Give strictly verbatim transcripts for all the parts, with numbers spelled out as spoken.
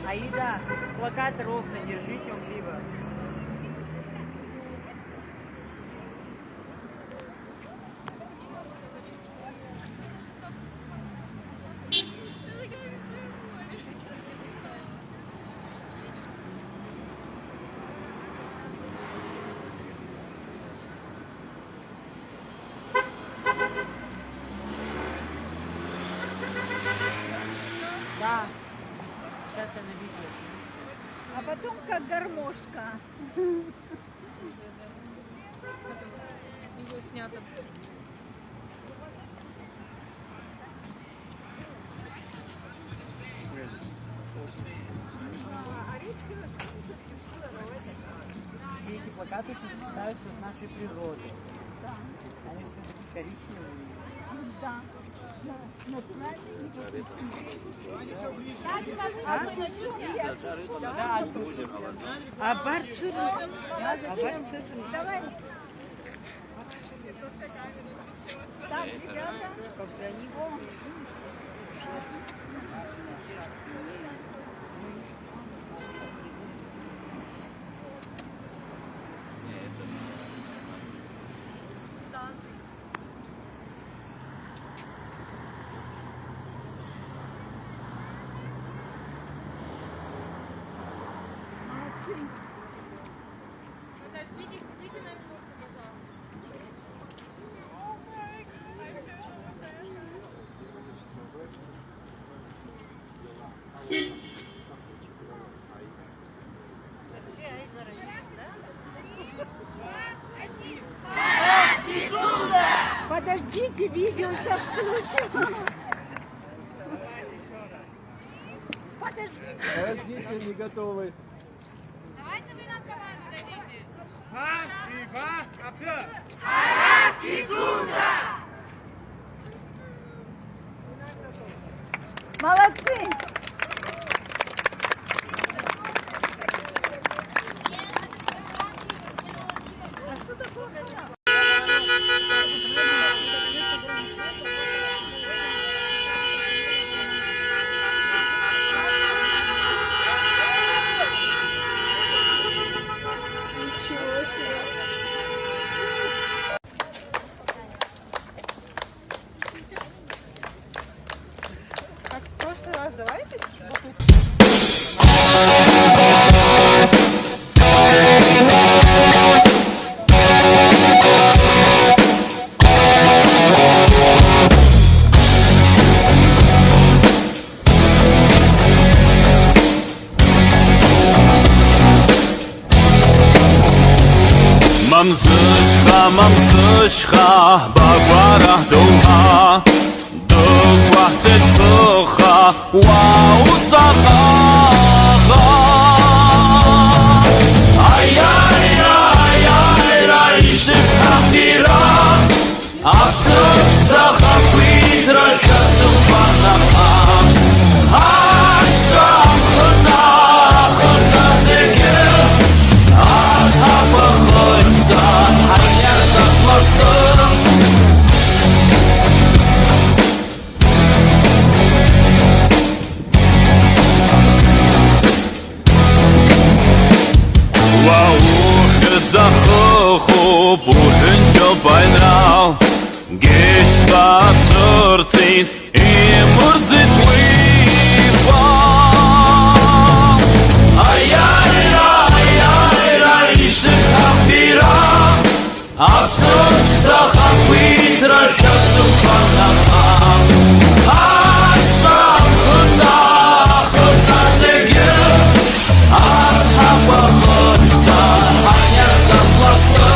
Аида, плакат ровно держите, он криво. Да. Сейчас я на видео. А потом как гармошка. Видео снято. Все эти плакаты сочетаются с нашей природой. Да. Они все такие коричневые. Да. Натуральные. А? Да, а барцур. А барцур. Давай. Когда не было, Подождите, сидите на минутку, пожалуйста. Подождите, видео сейчас включим. Подождите. Подождите, не готовы. Давайте вы нам команду дадите. Два, три, два, а пять. Молодцы! А что такое? Как в прошлый раз, давайте. Вот тут. Мамзышьха, мамзышьха, багәара ҳдоуҳа, дықәаҳҵеит ԥыхха, уа уҵаҟа. Аиааира, аиааира, ишьҭыбҳәа ҳбира, аԥсыӡ ԥшӡа хақәиҭра шәа сыхәмарнапа. Ашьцәа, ахынӡа, ахынӡа зегьы, аҵәцақәа хынӡа, ҳаиарҵас лассы. Уа ухьӡ ахыхуп, уҳәынҷоуп аинрал, Геч бацәырҵит, имырӡит уи иԥа. Аиааира, аиааира, ишьҭыбҳәа ҳбира, аԥсыӡ ԥшӡа хақәиҭра шәа сыхәмарнапа. Ашьцәа, ахынӡа, ахынӡа зегьы, аҵәцақәа хынӡа, ҳаиарҵас лассы.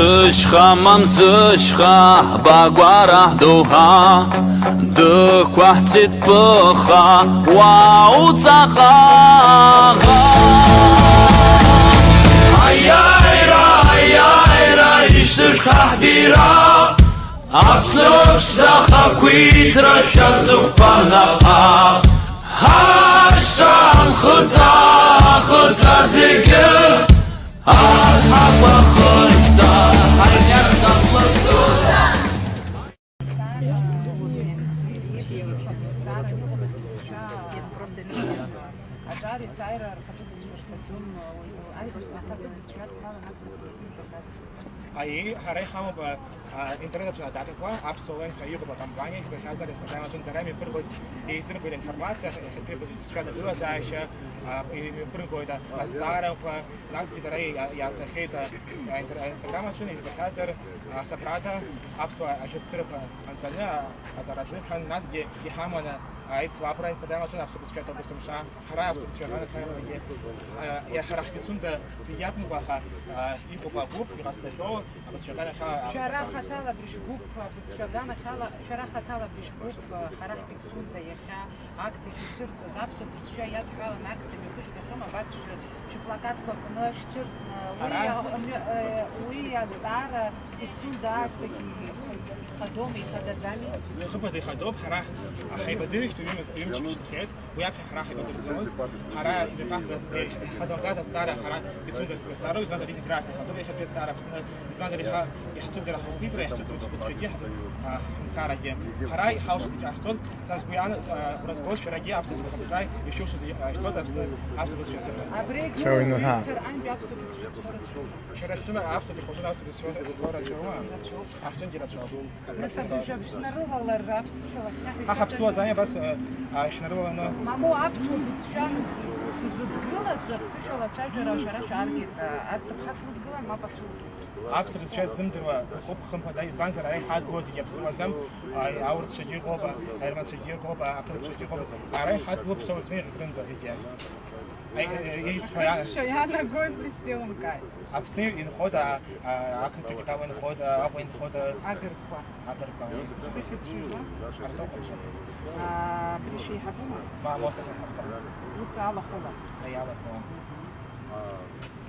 Зышьха, мамзышьха, ҳбагәара ҳдоуҳа, дықәаҳҵеит пыха, уа уҵаҟа. Аиааира, аиааира, ишьҭышәха ҳбира, Аԥсны ԥшӡа ахақәиҭра шәазықәԥан аԥа. Ҳашьцәа нхыҵаа, хыҵаа зегьы, ацҳақәа хырҵаа, ҳаркьаҿ сасласу. Аҿар есааира рхаҿы бызшәа шԥаҿым, уи аибашьра ахаҿы бызшәа дҭалан ақырҭқәа рҿы ишәаҳәаз. Аиеи, ҳара иҳамоуп, а, а, интернет аҿы адатақәа, Аԥсуа Лен ҳәа иҟоуп акомпаниа, ишәаҳәазар, Инстаграм аҿы дара имҩаԥыргоит, еизыргоит аинформациа, иахьатәи абызшәа адгылазаашьа, а, имҩаԥыргоит, а, азҵаарақәа, насгьы дара иа-, иааӡахьеит, а, а, интер-, а, Инстаграм аҿы, ишәаҳәазар, а, Сабрада, аԥсуа ажәытә цырақәа анҵаны, а, аҵара азыҳәан, насгьы иҳаманы, а, аицлабра Инстаграм аҿы аԥсуа бызшәа аҭоурых есымша. Ҳара аԥсуа бызшәа аганахьала зегьы, а, иа-, ҳара ҳпицунда зегьы акәымкәа, аха, а, иҟоуп агәыԥ, иҟазҵахьоу абызшәа аганахьала. Шәара ахаҭала абри шәгәыԥ, абызшәа аганахьала, шәара ахаҭала абри шәгәыԥ, а, ҳара ҳпицунда иахьа акциа шәцәырҵыз, аԥсуа бызшәа иадҳәалан акциа мҩаԥыжәгахьоума, абас шәы-, шәыплакатқәа кны шәцәырҵны, уи Ара? иа-, мҩа-, э, уи азҵаара пицунда аасҭагьы ихадоума, ихадаӡами? Хымԥада ихадоуп, ҳара ҳаибадырышьҭ ҩымз-, ҩымчк шьҭахьеит. Уи аԥхьа ҳара ҳаибадырӡомызт. Ҳара ҩбаҟа ҳазлагаз азҵаара ҳара ицәыӡырц азҵаароуп, избанзар, изегь раасҭа ихатәуп иахьатәи азҵаара Аԥсны, избанзар, иҳа-, иҳацәыӡыр ҳхықәиҭра, иҳацәыӡуеит ҳбызшәагьы, ҳа-, ҳҳәынҭқаррагьы. Ҳара иҳалшоз иҿаҳҵоз, са сгәы иаан-, а, уразҟы шәарагьы аԥсуа ҭоурых аҿы ишәылшоз, а, ишәҭоз Аԥсны аԥсуа бызшәа азыҳәан. Абри Шәара уҩны ҳа. Шәара Аԥсны аԥсуа бызшәа азыҳәан. Аҳҭынгьы рацәоуп. Нас абыржәы шәнарылалар аԥсшәала шәхьаҳәа Ҳа ҳаԥсуаӡами абас, а, шәнарылаланы? Мамоу, аԥсуа бызшәа сзыдгылаз аԥсышәала ацәажәара шәара шәааргеит, а, арҭ ԥхасрыдгылан, мап ацәылгеит. Аԥсуа бызшәа ззымдыруа ыҟоуп, хымԥада, избанзар, ара иҳадгыло зегьы аԥсуаӡам, а, аурысцәагьы ыҟоуп, а, аерманцәагьы ыҟоуп, а, ақырҭцәагьы ыҟоуп, ара иҳадгыло ԥсуа зны иргрымҵа зегьы. Аи, аи, аи, исҳәо иа- Исҳәо иаанагозтәи сеилымкааит. Аԥсны инхоит, а, а, ақырҭцәагьы ҳәа уа инхоит, а, Аҟәа инхоит, а, Агырқәа. Агырқәа. Быхьӡ шәиума? Арсоу Хәыԥшын. А, абри шәеиҳабума? Ма, Моса Сахарца. Уца алахәыла. Аиалахәыла.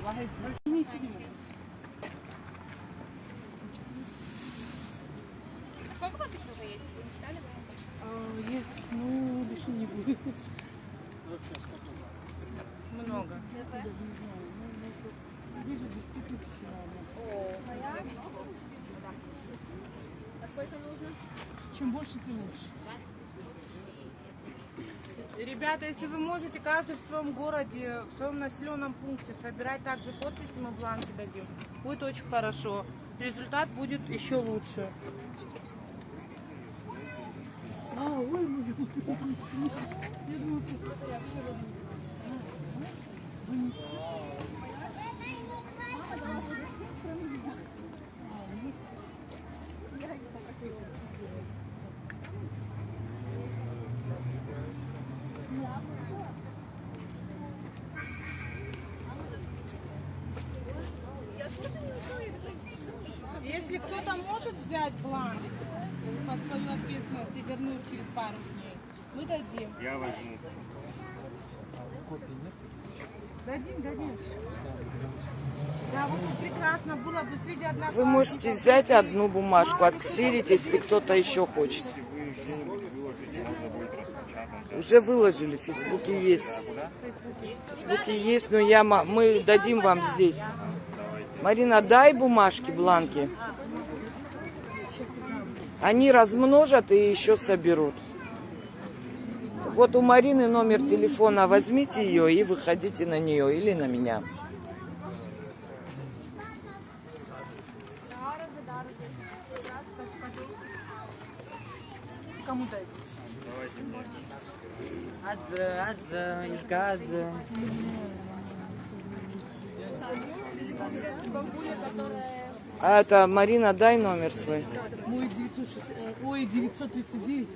Уаҳа избоит. А сколько подписчиков уже есть? Вы не считали? А, есть, ну, лишний не будет. Много. Даже не знаю, ну, может, ближе к десяти тысячам, наверное. А сколько нужно? Чем больше, тем лучше. Ребята, если вы можете, каждый в своем городе, в своем населенном пункте собирать также подписи, мы бланки дадим. Будет очень хорошо. Результат будет еще лучше. А, ой, мой, я думала, ты... Если кто-то может взять бланк под свою ответственность и вернуть через пару дней, мы дадим. Я возьму. Дадим, дадим. Да, вот тут прекрасно было бы среди одна... Вы можете взять одну бумажку, отксерить, если кто-то еще хочет. Уже выложили, в Фейсбуке есть. В Фейсбуке есть, но я, ма- мы дадим вам здесь. Марина, дай бумажки, бланки. Они размножат и еще соберут. Вот у Марины номер телефона, возьмите ее и выходите на нее или на меня. Кому дать? Адзе, адзе, ика адзе. А это, Марина, дай номер свой. Мой девятьсот шесть, э, ой, девятьсот тридцать девять.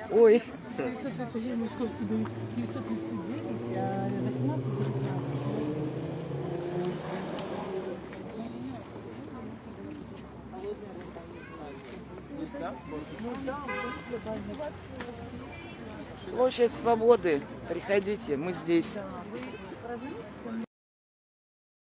Ой. Девятьсот тридцать девять, московский дом. Девятьсот тридцать девять, а, восемнадцать, девятнадцать. Площадь Свободы. Приходите, мы здесь.